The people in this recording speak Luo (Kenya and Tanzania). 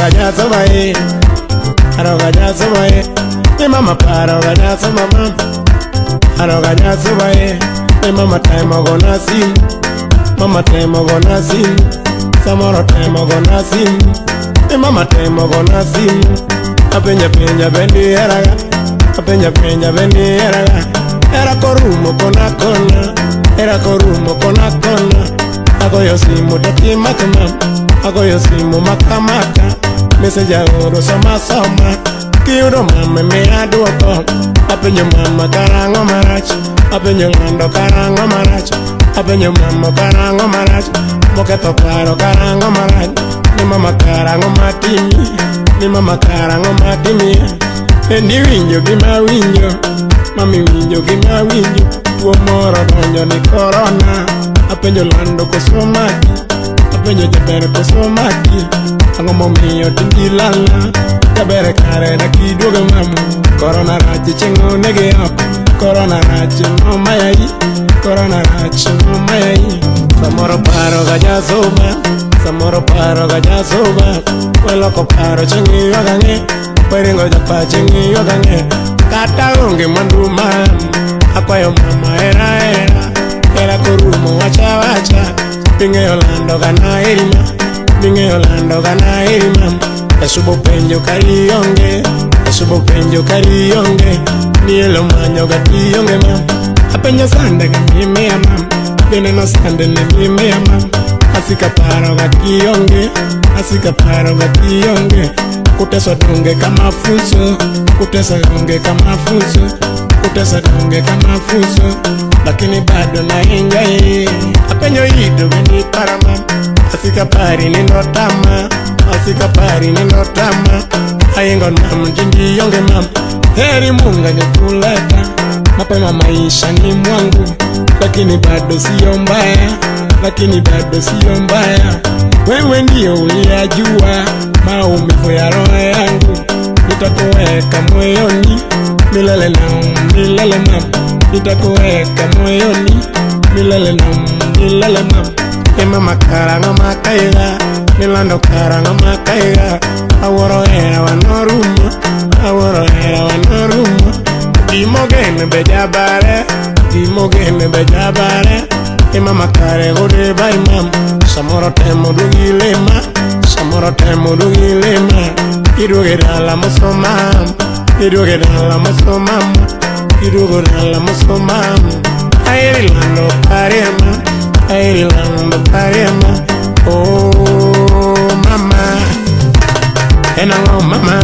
ga jasoba e, paro ga jasoba e, ni mama paro ga jasoba ma, paro ga jasoba e, ni mama temo gona sim, mama temo gona sim, samoro temo gona sim, ni mama temo gona sim, apenja penja bendi eraga, apenja penja bendi eraga, era korumo kona kona, era korumo kona kona, agoyo simu to makama, agoyo simu makamaka, message aoro soma soma, kiyudo mama miya duoko, apenjo mama karang'o marach, apenjo ng'ando karang'o marach, apenjo mama karang'o marach, moketho paro karang'o marach, ni mama karang'o matimi, ni mama karang'o matimi, endi winjo gima winjo, mami winjo gima winjo, tuo moro donjo ni korona, apenjo lando koso maki, apenjo jaber koso maki, ang'o momiyo tindi lalna, jaber kare dakiduogo mama, korona rach chieng' onege oko, korona rach nomayai, korona rach nomayai, samoro paro ga jasoba, samoro paro ga jasoba, weloko paro chieng' iywago ang'e, weringo japa chieng' iywago ang'e, kata onge mwandu mam, akwayo mama hera hera, hera korumo wacha wacha, bing'eyo lando ga naheri ma, bing'eyo lando ga naheri mam, Asubo penjo kari onge, asubo penjo kari onge, nielo manyo ga tionge mam, apenjo sande ga mimiya mam, bineno sande ne mimiya mam, asika paro ga tionge, asika paro ga tionge, kuteswa donge kama funso, kuteswa donge kama funso, kuteswa donge kama funso, lakini bado na enjoy, apenjo ido bendi para mam, asika pari nindo tama, asika pari nindo tama, ayengo mam jindi yonge mam, heri Mungu angekuleta mapema maisha ni mwangu, lakini bado sio mbaya, lakini bado sio mbaya, wewe ndio uliyajua maumivu ya roho yangu, nitakuweka moyoni milele na milele mam, nitakuweka moyoni milele na milele mam, e mama karang'o makaiga, milando karang'o makaiga, awuoro hera wanorumo, awuoro hera wanorumo, gimogeno be jabare, gimogeno be jabare, e mama kare gode bai mam, samoro temo duogi lema, samoro temo duogi lema, iduogo dala moso mam, iduogo dala moso mam, iduogo dala moso mam, aheri lando parie ma, aheri lando parie ma, oh mama, en ang'o mama,